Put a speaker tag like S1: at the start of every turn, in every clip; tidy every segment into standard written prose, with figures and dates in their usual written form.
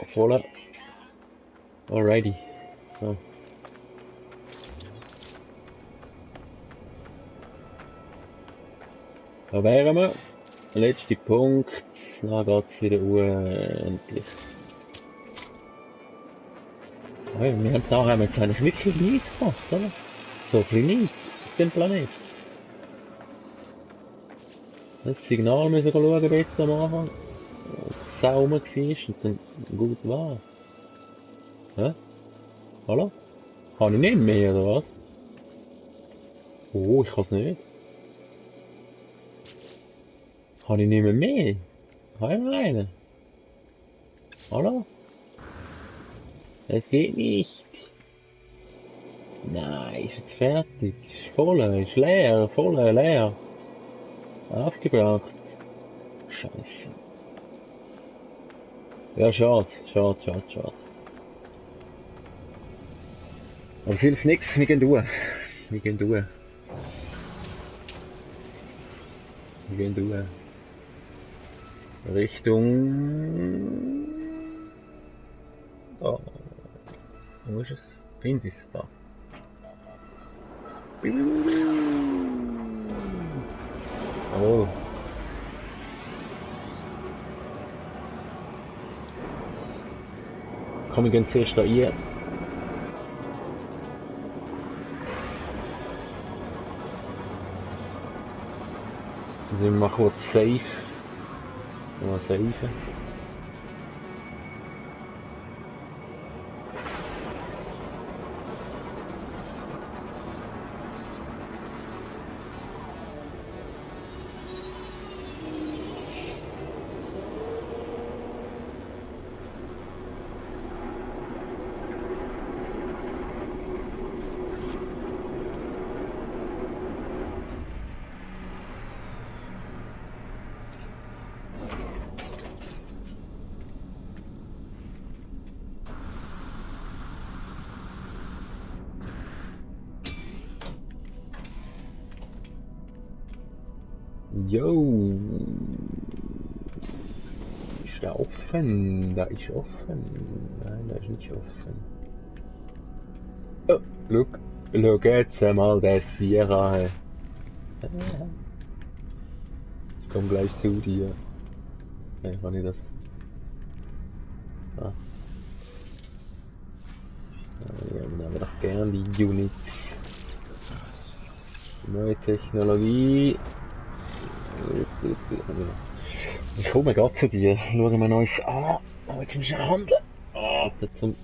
S1: voll. Alrighty. So. Da wären wir. Letzter Punkt. Dann geht's wieder endlich. Ja, da haben wir jetzt eigentlich wirklich nichts gemacht, oder? So ein bisschen nichts auf dem Planet. Das Signal müssen wir schauen dort am Anfang. Ob es Sau rum war und dann gut war. Hä? Hallo? Kann ich nicht mehr, oder was? Oh, ich kann es nicht. Kann ich nicht mehr? Kann ich noch einen? Hallo? Es geht nicht. Nein, ist jetzt fertig. Ist voll, ist leer, voll, leer. Aufgebraucht. Scheiße. Ja, schade. Aber es hilft nichts, wir gehen durch. Wir gehen durch. Wir gehen durch. Richtung... Da. Wo ist es? Finde ich es da. Oh. Komm, wir gehen zuerst da rein. Dann sind wir mal kurz safe. Mal safe. Jo, ist da offen? Da ist offen. Nein, da ist nicht offen. Oh, look jetzt mal der Sierra. Ich komm gleich zu dir. Okay, kann ich das? Ah. Ja, wir haben doch gern die Units. Neue Technologie. Ich komme gerade zu dir, schauen wir uns an. Oh, jetzt müssen wir handeln. Oh, zum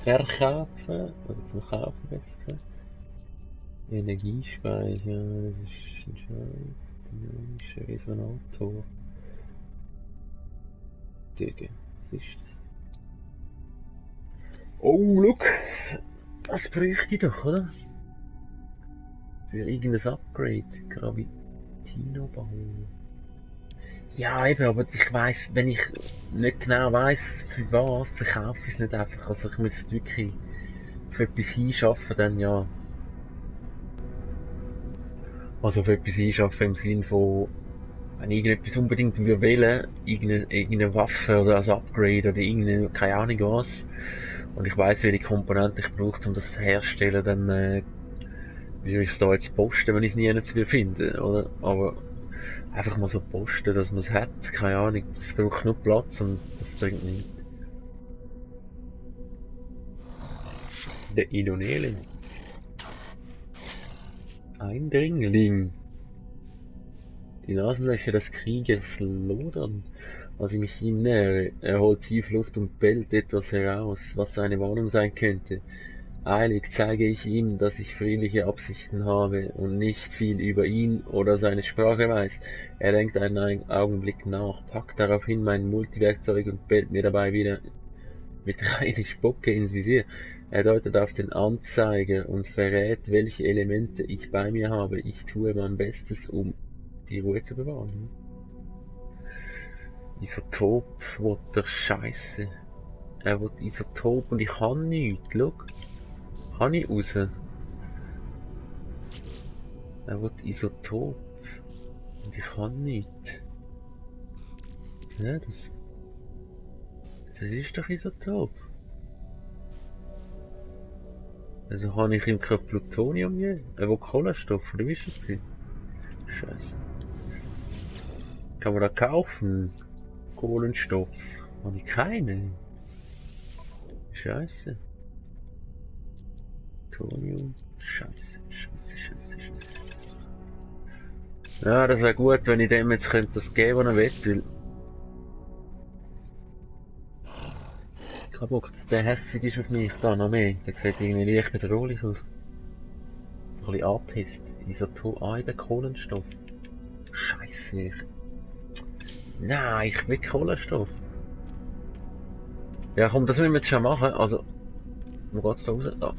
S1: Verkaufen, oder zum Kaufen besser gesagt. Energiespeicher, das ist ein Scheiß. Dynamischer Resonator. Digga, was ist das? Oh, look! Das bräuchte ich doch, oder? Für irgendein Upgrade. Gravitino-Bau. Ja, eben, aber ich weiss, wenn ich nicht genau weiss, für was, dann kaufe ich es nicht einfach. Also ich muss wirklich für etwas hinschaffen, dann ja. Also für etwas hinschaffen im Sinn von, wenn ich irgendetwas unbedingt wählen, irgendeine Waffe oder als Upgrade oder irgendeine, keine Ahnung was, und ich weiss, welche Komponenten ich brauche, um das herzustellen, dann würde ich es da jetzt posten, wenn ich es nie nicht finde, oder? Aber einfach mal so posten, dass man es hat, keine Ahnung, das braucht nur Platz und das bringt nichts. Der Inoneli. Eindringling. Die Nasenlöcher des Kriegers lodern, als ich mich ihm nähere. Er holt tief Luft und bellt etwas heraus, was seine Warnung sein könnte. Eilig zeige ich ihm, dass ich friedliche Absichten habe und nicht viel über ihn oder seine Sprache weiß. Er denkt einen Augenblick nach, packt daraufhin mein Multiwerkzeug und bellt mir dabei wieder mit reiner Spucke ins Visier. Er deutet auf den Anzeiger und verrät, welche Elemente ich bei mir habe. Ich tue mein Bestes, um die Ruhe zu bewahren. Isotop, will der Scheiße. Er will Isotop und ich kann nichts, schau. Kann ich raus? Er will Isotop. Und ich kann nichts. Ja, das Das ist doch Isotop. Also habe ich ihm kein Plutonium gegeben? Wo Kohlenstoff, oder wie ist das gewesen? Scheiße. Kann man da kaufen? Kohlenstoff. Habe ich keine. Scheiße. Plutonium. Scheiße. Ja, das wäre gut, wenn ich dem jetzt könnte das geben, was er will, weil... Ich hab Bock, dass der hässig ist auf mich, da noch mehr. Der sieht irgendwie leicht bedrohlich aus. Ein bisschen angepisst. Isotop, eben Kohlenstoff. Scheiße, Nein, ich will Kohlenstoff. Ja komm, das müssen wir jetzt schon machen, also... Wo geht's da raus? Da.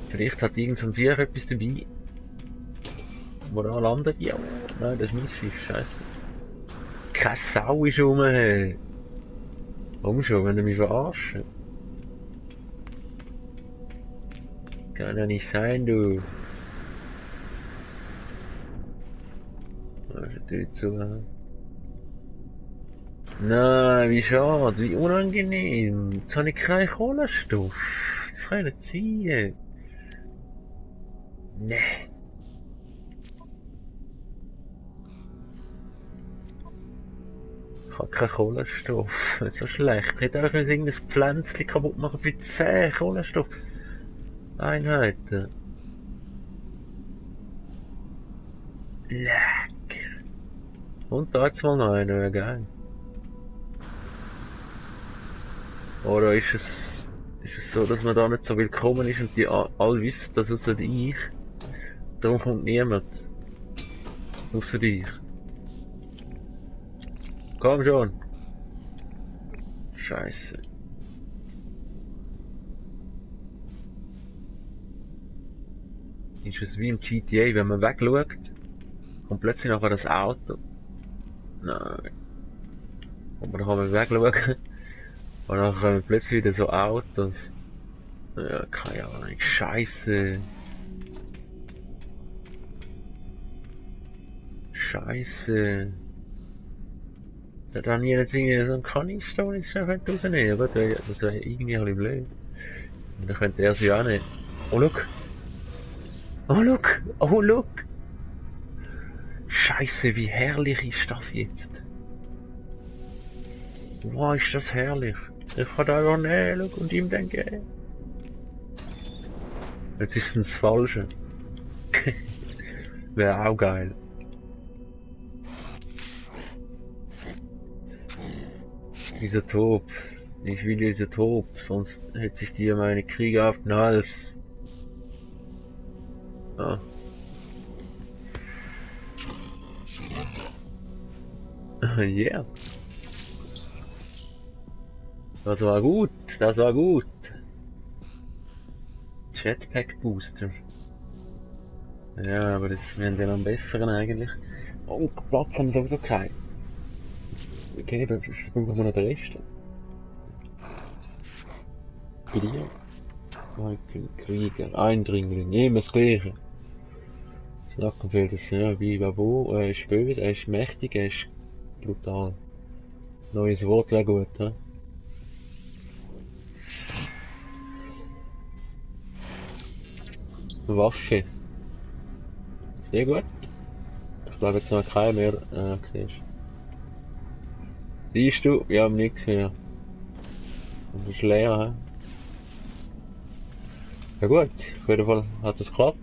S1: Vielleicht hat irgend so ein Sieg etwas dabei. Wo da landet? Ja. Nein, das ist mein Schiff, scheiße. Keine Sau ist rum, hey. Komm schon, wenn du mich verarschen. Kann ja nicht sein, du. Das ist natürlich zu. Nein, wie schade, wie unangenehm. Jetzt habe ich keinen Kohlenstoff. Das kann nicht sein. Nee. Ich habe keinen Kohlenstoff. Das ist so schlecht. Ich hätte einfach irgendein Pflänzchen kaputt machen für 10 Kohlenstoffeinheiten. Leck. Und da jetzt mal noch einer, wäre geil. Oder ist es so, dass man da nicht so willkommen ist und die alle wissen, dass außer ich? Darum kommt niemand. Außer dich. Komm schon. Scheiße. Ist es wie im GTA, wenn man wegschaut, kommt plötzlich nachher das Auto. Nein. Und dann kann man wegschauen. Und dann kommen plötzlich wieder so Autos. Ja, keine Ahnung. Scheiße. Scheiße. Da dann hier jetzt irgendwie so ein Kanister, wo ich schnell rausnehmen, aber das wäre irgendwie ein bisschen blöd. Und dann könnte er sie auch nicht. Oh look! Oh look! Oh look! Scheiße, wie herrlich ist das jetzt? Wow, ist das herrlich! Ich kann da einfach nehmen, look, und ihm dann geben. Jetzt ist es das Falsche. Wäre auch geil. Isotop. Ich will Isotop, sonst hätte sich dir meine Krieger auf den Hals. Ah. Yeah. Das war gut, das war gut. Jetpack Booster. Ja, aber jetzt werden wir am besseren eigentlich. Oh, Platz haben wir sowieso keinen. Okay, dann brauchen wir noch den Rest. Bei dir? Michael Krieger, Eindringling, immer das Gleiche. Das Nackenfeld ist ja wie Babu, er ist böse, er ist mächtig, er ist brutal. Neues Wort wäre gut, he? Waffe. Sehr gut. Ich glaube jetzt noch keinen mehr, siehst. Siehst du? Wir haben nichts mehr. Und das ist leer, he? Ja gut, auf jeden Fall hat es geklappt.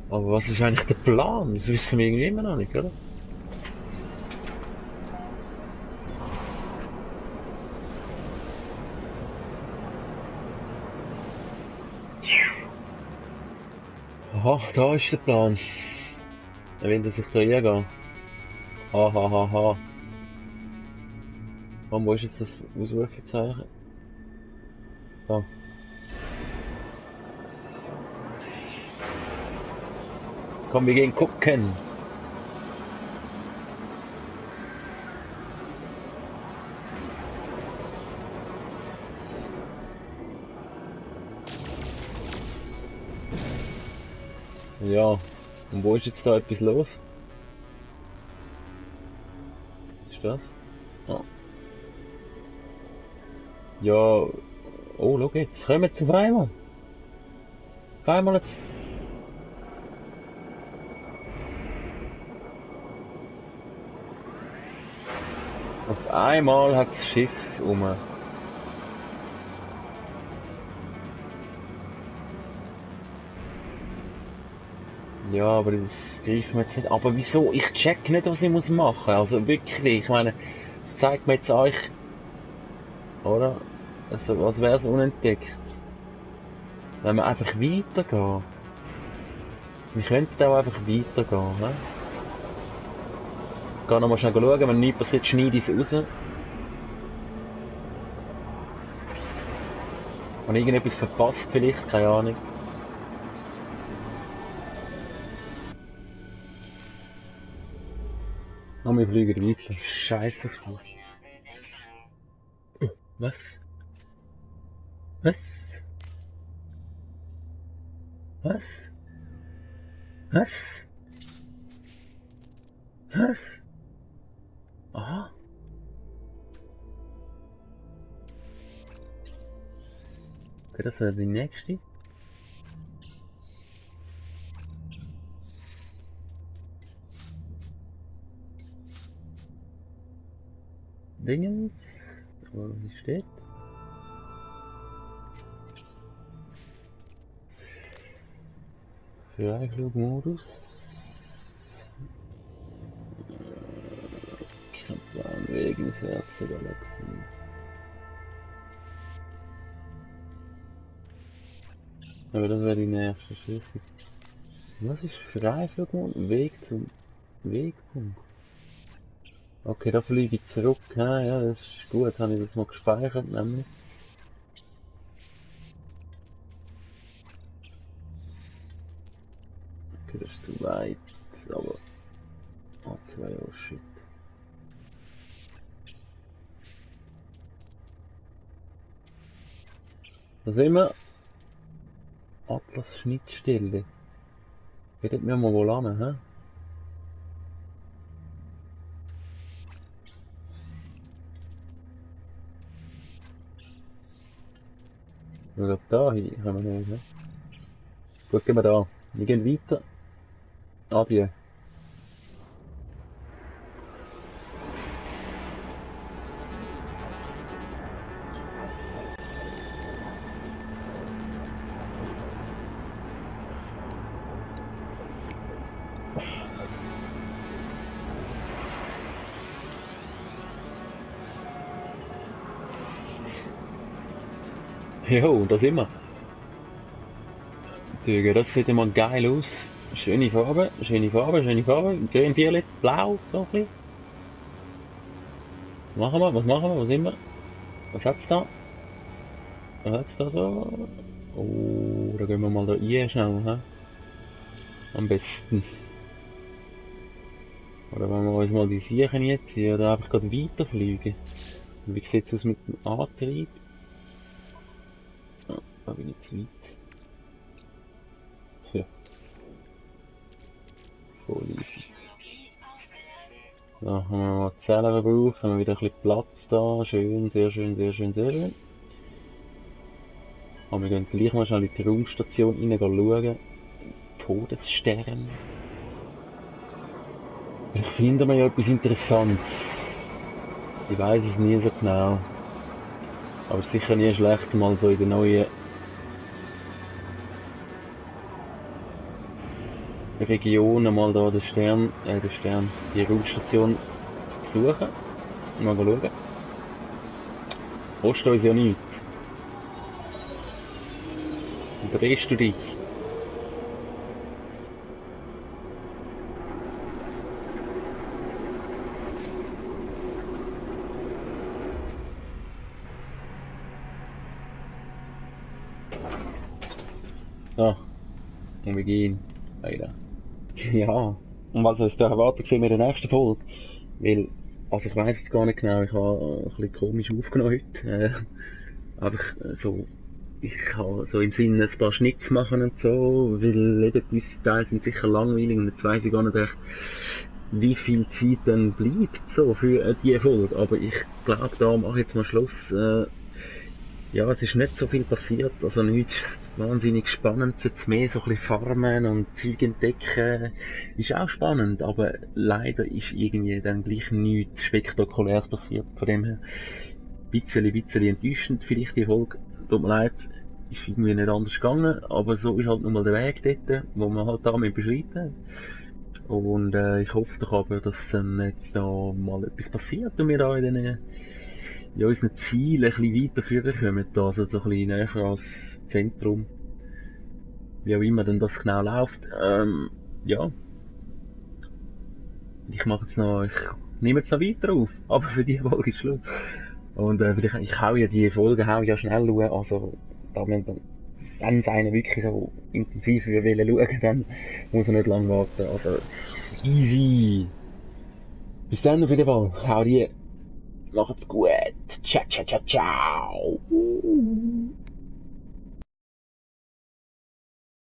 S1: Aber was ist eigentlich der Plan? Das wissen wir irgendwie immer noch nicht, oder? Aha, da ist der Plan. Er will, dass ich da hingehe. Hahaha. Wo ist jetzt das Ausrufezeichen? Da. Komm, wir gehen gucken. Ja, und wo ist jetzt da etwas los? Ist das? Oh. Ja. Oh, schau jetzt. Kommen wir auf einmal. Auf einmal jetzt. Auf einmal hat das Schiff um. Ja, aber das greift mir jetzt nicht. Aber wieso? Ich check nicht, was ich muss machen. Also wirklich, ich meine, das zeigt mir jetzt euch, oder? Also, was wäre es unentdeckt? Wenn wir einfach weitergehen. Wir könnten auch einfach weitergehen, ne? Ich gehe nochmal schnell schauen, wenn nichts passiert, schneide ich es raus. Habe ich irgendetwas verpasst vielleicht? Keine Ahnung. Oh, wir fliegen weiter. Scheiß auf dich. Was? Was? Was? Was? Was? Aha. Okay, das wäre die nächste. Dingens. Oder was hier steht. Freiflugmodus. Kaplan Weg ins Herz der Galaxie. Aber das wäre die nächste Schlüssel. Was ist Freiflugmodus? Weg zum Wegpunkt. Okay, da fliege ich zurück. Ja, das ist gut. Habe ich das mal gespeichert, nämlich. Okay, das ist zu weit. Aber. A2, oh shit. Da sehen wir. Atlas Schnittstelle. Geht mir mal wohl an, hä? Wir da hin, können wir nicht, ne? Gut, gehen wir da. Wir gehen weiter. Adieu. Jo, da sind wir. Digga, das sieht immer geil aus. Schöne Farbe, schöne Farbe, schöne Farbe. Grün, violett, blau, so ein bisschen. Was machen wir? Was machen wir? Wo sind wir? Was hat's da? Was hat's da so? Oh, da gehen wir mal da rein schnell, hä? Am besten. Oder wenn wir uns mal die Siechen jetzt ziehen, oder einfach gerade weiterfliegen. Und wie sieht's aus mit dem Antrieb? Oh, da bin ich zu weit. Ja. Voll easy. Da haben wir mal die Zellen verbraucht, haben wir wieder ein bisschen Platz da. Schön, sehr schön, sehr schön, sehr schön. Aber wir gehen gleich mal schnell in die Raumstation rein schauen. Todesstern. Vielleicht finden wir ja etwas Interessantes. Ich weiß es nie so genau. Aber sicher nie schlecht, mal so in der neuen Region mal da die Raumstation zu besuchen. Mal schauen. Kostet uns ja nichts. Drehst du dich? So, und wir gehen weiter. Ja, und was uns da erwartet sehen wir in der nächsten Folge. Weil, also ich weiss jetzt gar nicht genau, ich habe ein bisschen komisch aufgenommen heute. Einfach so, ich habe so im Sinne ein paar Schnitts machen und so, weil eben gewisse Teile sind sicher langweilig und jetzt weiss ich gar nicht echt, wie viel Zeit dann bleibt so für die Folge. Aber ich glaube, da mache ich jetzt mal Schluss. Ja, es ist nicht so viel passiert, also nichts wahnsinnig Spannendes, jetzt mehr so ein bisschen farmen und Zeug entdecken, ist auch spannend, aber leider ist irgendwie dann gleich nichts Spektakuläres passiert, von dem her bisschen enttäuschend vielleicht die Folge, tut mir leid, ist irgendwie nicht anders gegangen, aber so ist halt nun mal der Weg dort, wo man halt damit beschreiten. Und ich hoffe doch aber, dass dann jetzt da mal etwas passiert und wir da in unseren Zielen ein bisschen weiterführen können, also so ein bisschen näher ans Zentrum, wie auch immer denn das genau läuft. Ja, ich nehme jetzt noch weiter auf, aber für die Folge ist Schluss. Und ich hau ja die Folgen ja schnell schauen, also da wenn es einer wirklich so intensiv will schauen, dann muss er nicht lange warten, also easy. Bis dann auf jeden Fall, hau die, macht's gut, ciao, ciao, ciao, ciao.